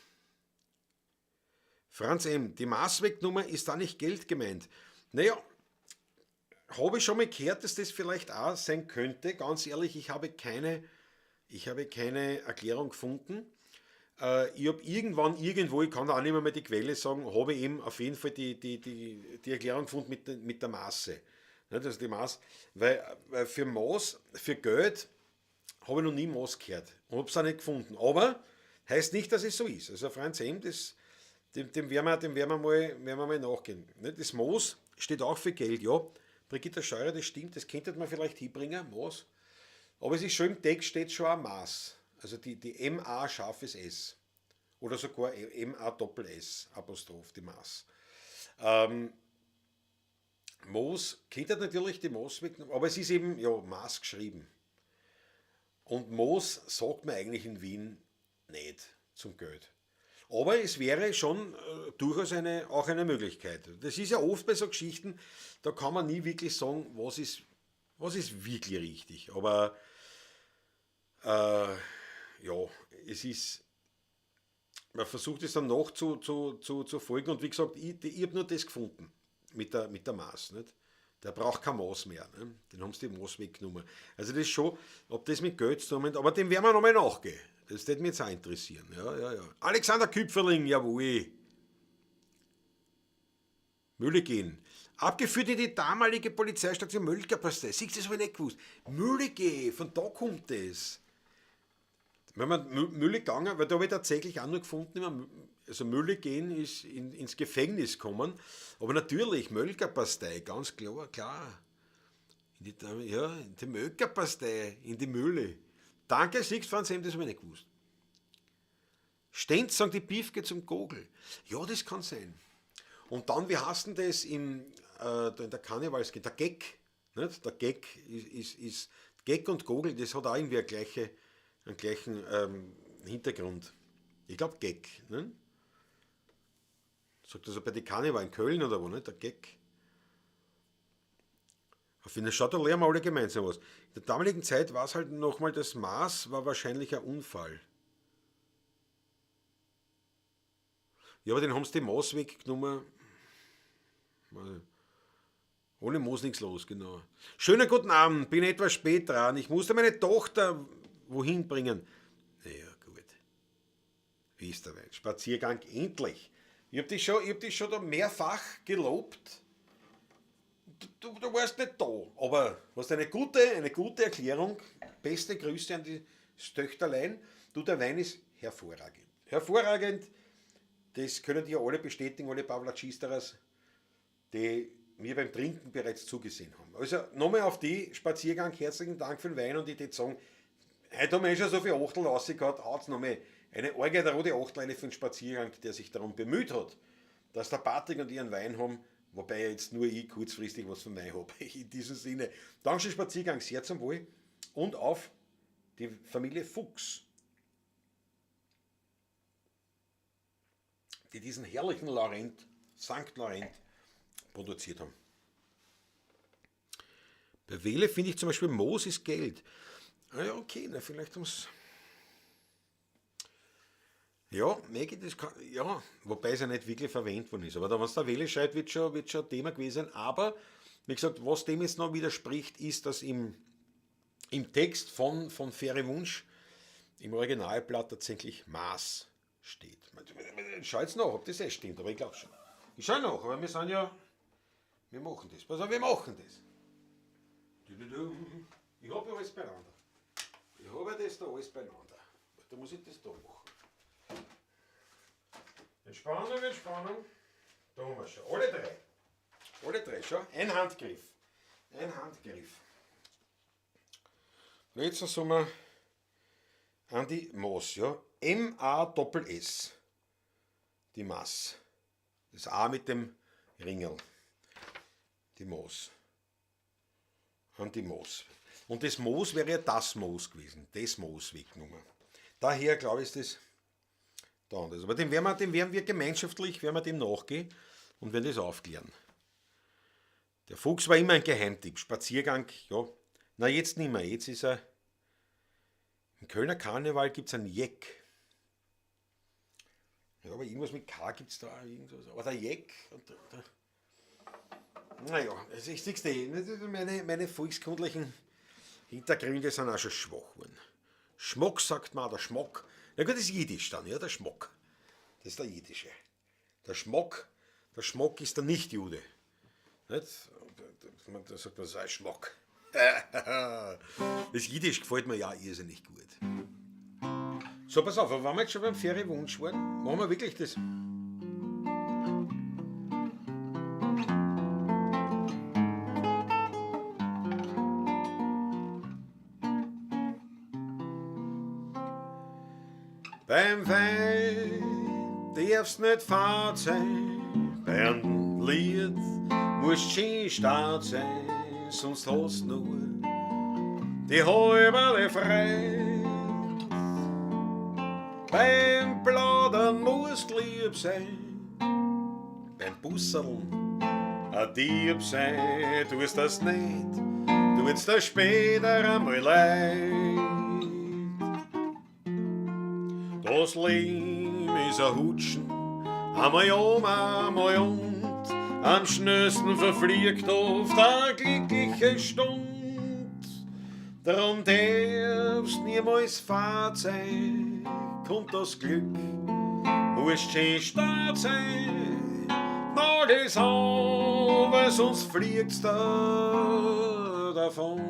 Franz M., die Maß weggenommen, ist da nicht Geld gemeint? Naja, habe ich schon mal gehört, dass das vielleicht auch sein könnte. Ganz ehrlich, ich habe keine Erklärung gefunden. Ich habe irgendwann, irgendwo, ich kann da auch nicht mehr die Quelle sagen, habe ich eben auf jeden Fall die Erklärung gefunden mit der Maße. Nicht? Also die Maß, weil für Maß, für Geld habe ich noch nie Maß gehört und habe es auch nicht gefunden. Aber heißt nicht, dass es so ist. Also Franz M., das, dem werden wir mal nachgehen. Nicht? Das Moos steht auch für Geld, ja. Brigitte Scheurer, das stimmt, das könnte man vielleicht hinbringen, Moos. Aber es ist schon im Text steht schon ein Maß. Also die MA scharfes S. Oder sogar MA Doppel S, Apostroph, die Maß. Moos könnte natürlich die Moos wegnehmen, aber es ist eben ja, Maß geschrieben. Und Moos sagt man eigentlich in Wien nicht zum Geld. Aber es wäre schon durchaus auch eine Möglichkeit. Das ist ja oft bei so Geschichten, da kann man nie wirklich sagen, was ist wirklich richtig. Aber ja, es ist, man versucht es dann noch zu folgen und wie gesagt, ich habe nur das gefunden mit der Maß. Nicht? Der braucht kein Maß mehr. Ne? Den haben sie die Maß weggenommen. Also das ist schon, ob das mit Geld zu tun hat, aber dem werden wir nochmal nachgehen. Das würde mich jetzt auch interessieren. Ja. Alexander Küpferling, jawohl. Mülle gehen. Abgeführt in die damalige Polizeistation Mölkerpastei. Siehst du, das habe ich nicht gewusst. Mülle gehen, von da kommt das. Wenn man Mülle gegangen, weil da habe ich tatsächlich auch nur gefunden, also Mülle gehen ist ins Gefängnis kommen. Aber natürlich, Mölkerpastei, ganz klar, klar. In die Mölkerpastei, in die Mülle. Danke, siehst Franz M., das habe ich nicht gewusst. Stenz sagen die Piefke zum Gogel. Ja, das kann sein. Und dann, wie heißt denn das in der Karnevalsgegend? Der Geck. Nicht? Der Geck ist Geck und Gogel, das hat auch irgendwie einen gleichen Hintergrund. Ich glaube Geck. Ne? Sagt das bei den Karneval in Köln oder wo, nicht? Der Geck. Auf jeden Fall, da lernen wir alle gemeinsam was. In der damaligen Zeit war es halt nochmal, das Maß war wahrscheinlich ein Unfall. Ja, aber den haben sie die Maß weggenommen. Ohne Moos nichts los, genau. Schönen guten Abend, bin etwas spät dran. Ich musste meine Tochter wohin bringen. Naja, gut. Wie ist der Wein? Spaziergang endlich. Ich habe dich, schon, ich hab dich schon da mehrfach gelobt. Du warst nicht da, aber hast eine gute Erklärung. Beste Grüße an die Töchterlein. Du, der Wein ist hervorragend. Hervorragend. Das können die ja alle bestätigen, alle Pavlacisteras, die mir beim Trinken bereits zugesehen haben. Also nochmal auf die Spaziergang, herzlichen Dank für den Wein und ich würde sagen, heute haben wir eh schon so viel Achtel rausgehauen, haut's nochmal eine arge rote Achtel eine für den Spaziergang, der sich darum bemüht hat, dass der Patrick und ich einen Wein haben, wobei jetzt nur ich kurzfristig was von Wein habe. In diesem Sinne, Dankeschön Spaziergang, sehr zum Wohl und auf die Familie Fuchs, die diesen herrlichen Laurent, St. Laurent, produziert haben. Bei Wähle finde ich zum Beispiel, Moos ist Geld. Ah ja, okay, na, vielleicht ums. Ja, Maggie, das kann, ja, wobei es ja nicht wirklich verwendet worden ist. Aber da, wenn es der Wähle schreibt, wird schon Thema gewesen sein. Aber, wie gesagt, was dem jetzt noch widerspricht, ist, dass im Text von Ferry Wunsch im Originalblatt tatsächlich Maß steht. Schau jetzt nach, ob das eh stimmt, aber ich glaube schon. Ich schau nach, aber wir sind ja, wir machen das. Pass auf, wir machen das. Ich habe ja alles beieinander. Ich habe ja das da alles beieinander. Da muss ich das da machen. Entspannung, Entspannung. Da haben wir schon. Alle drei. Alle drei, schon. Ein Handgriff. Ein Handgriff. Letzten Sommer an die Maß, ja. M-A-S-S. Die Maß. Das A mit dem Ringel. Die Moos. An die Moos. Und das Moos wäre ja das Moos gewesen. Das Moos weggenommen. Daher glaube ich, ist das da anders. Aber dem werden wir gemeinschaftlich, werden wir dem nachgehen und werden das aufklären. Der Fuchs war immer ein Geheimtipp. Spaziergang, ja. Na, jetzt nicht mehr. Jetzt ist er. Im Kölner Karneval gibt es einen Jeck. Ja, aber irgendwas mit K gibt es da. Irgendwas. Aber der Jeck. Naja, also ich sehe eh, meine volkskundlichen Hintergründe sind auch schon schwach geworden. Schmock sagt man, der Schmock. Na gut, das ist Jiddisch dann, ja, der Schmock. Das ist der Jiddische. Der Schmock ist der Nicht-Jude. Nicht? Da sagt man, das ist ein Schmack. Das Jiddisch gefällt mir ja irrsinnig gut. So, pass auf, aber wenn wir jetzt schon beim Ferienwunsch waren, machen wir wirklich das. Beim Wein darfst nicht fad sein, beim Lied musst schön stark sein, sonst hast nur die halbe Freit. Beim Plaudern musst lieb sein, beim Busserln a Dieb sein, tust das nicht, tut's dir später einmal leid. Das Leben ist ein Hutschen, einmal um, einmal und, am schnellsten verfliegt oft eine glückliche Stund. Drum darfst niemals fad sein, kommt das Glück, musst schön stark sein, Nagels an, weil sonst fliegt's da davon.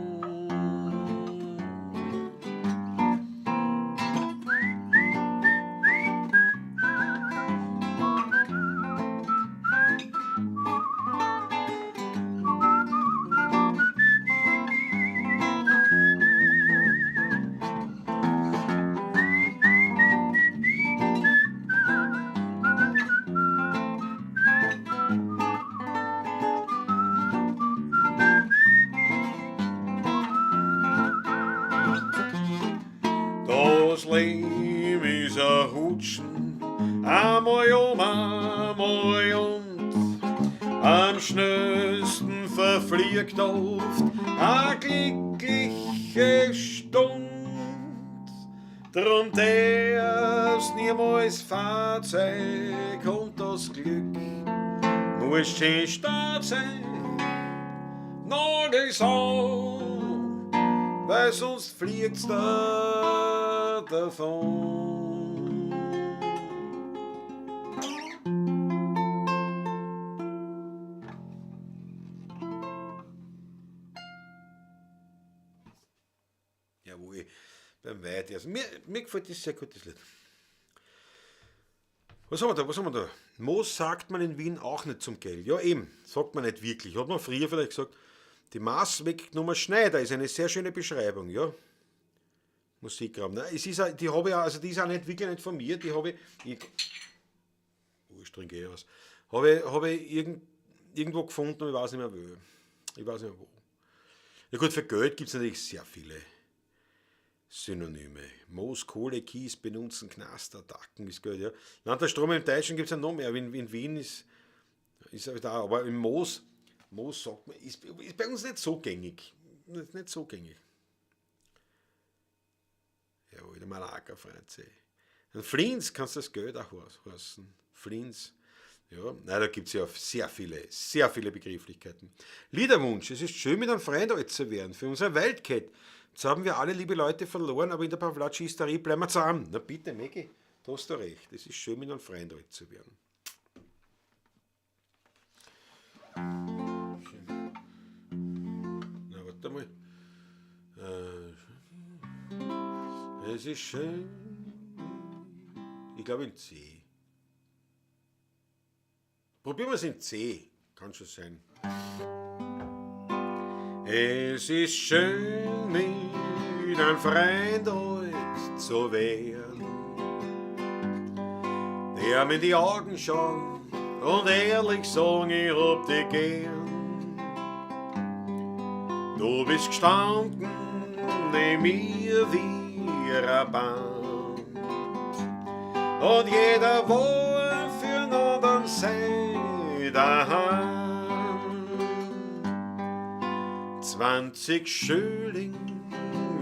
Das Leben ist ein Hutschen, einmal um, einmal und. Am schnellsten verfliegt oft eine glückliche Stund. Drum darf's niemals fad sein, kommt das Glück, muss schön stark sein, Nagels an, weil sonst fliegt's da davon. Jawohl, beim Weid. Also mir gefällt das sehr gut, das Lied. Was haben wir da? Was haben wir da? Moos sagt man in Wien auch nicht zum Geld. Ja eben, sagt man nicht wirklich. Hat man früher vielleicht gesagt, die Maß weggenommen Schneider ist eine sehr schöne Beschreibung, ja. Musikraum. Nein, es ist auch, die habe ich auch, also die ist auch nicht wirklich nicht von mir, die habe ich, ich, wurscht, trinke ich was. Habe ich, habe ich irgendwo gefunden und ich weiß nicht mehr wo. Ich weiß nicht mehr wo. Ja gut, für Geld gibt's natürlich sehr viele Synonyme. Moos, Kohle, Kies, benutzen, Knaster, Tacken ist Geld, ja. Nein, der Strom im Deutschen gibt's ja noch mehr. In Wien ist er da, aber im Moos, Moos sagt man, ist bei uns nicht so gängig. Nicht so gängig. Jawohl, der Malaka, Franzi. Und Flins kannst du das Geld auch heißen. Flins. Ja, nein, da gibt's ja sehr viele, sehr viele Begrifflichkeiten. Liederwunsch, es ist schön, mit einem Freund alt zu werden, für unsere Wildcat. Jetzt haben wir alle liebe Leute verloren, aber in der Pavlatschi-Hysterie bleiben wir zusammen. Na bitte, Maggie, da hast du recht. Es ist schön, mit einem Freund alt zu werden. Schön. Na, warte mal. Es ist schön. Ich glaube in C. Probieren wir's in C. Kann schon sein. Es ist schön, mit einem Freund alt zu werden, der mir in die Augen schaut und ehrlich sagen, ich hab dich gern. Du bist gestanden neben mir wie ein Baum und jeder war für einen anderen sein daheim. 20 Schilling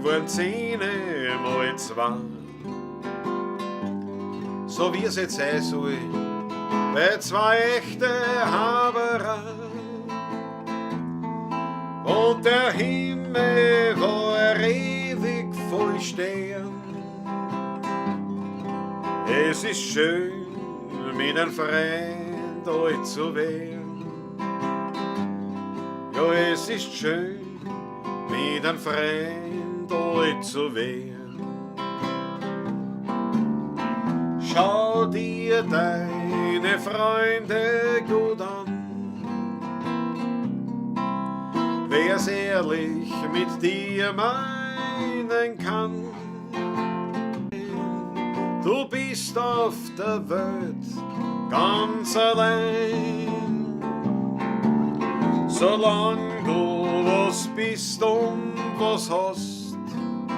waren 10 mal 2. So wie es jetzt sein soll, bei zwei echte Haberer. Und der Himmel war ewig voll Stern. Es ist schön, mit einem Freund alt zu werden. Ja, es ist schön, mit einem Freund alt zu werden. Schau dir deine Freunde gut an. Wer's ehrlich mit dir meinen kann. Du bist auf der Welt ganz allein. Solang du was bist und was hast,